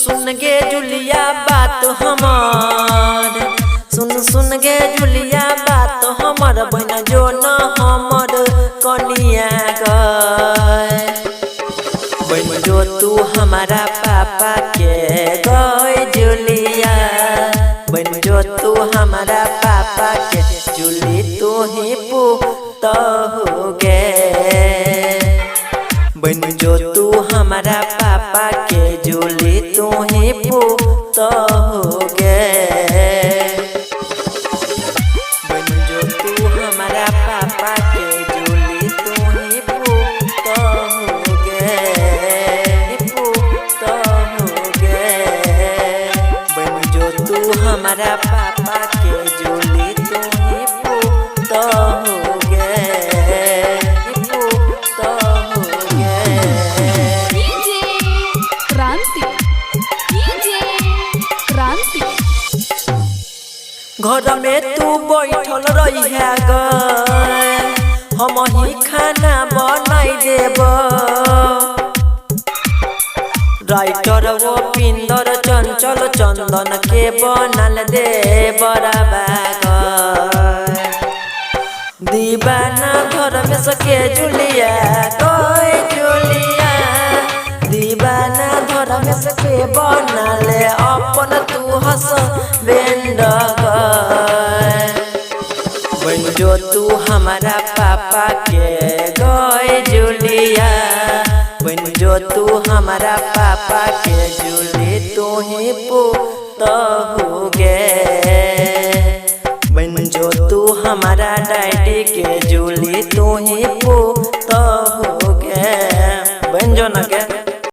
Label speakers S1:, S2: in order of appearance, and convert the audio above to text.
S1: सुन गे जुलिया बात हमर, सुन सुन गे जुलिया बात हमर, बन जो न हमर कनिया गए। बन जो तू हमारा पापा के गए जुलिया, बन जो तू हमारा पापा के जुली तू ही पुतहु गे। बन जो तू हमारा पापा के जुली तू ही पुतहु गे। बन जो तू हमारा पापा के जुली तू ही पुतहु गे, पुतहु गे। बन जो तू हमारा पापा के जुली तू ही पुतहु गे, पुतहु गे।
S2: डीजे क्रांति, डीजे क्रांति।
S1: घर में तू बैठल रही है गए, हम ही खाना बनाई देब। राइटर वो पिंदर चंचल चंदन के बनल दे बराबर। दीवाना घर में सके जुलिया गए जुलिया, दीवाना घर में सके बनल अपन तू हस बेंड गए। बन जो तू हमारा पापा के गए जुलिया, बन जो तू हमारा पापा के जुली तू ही पुतहु गे।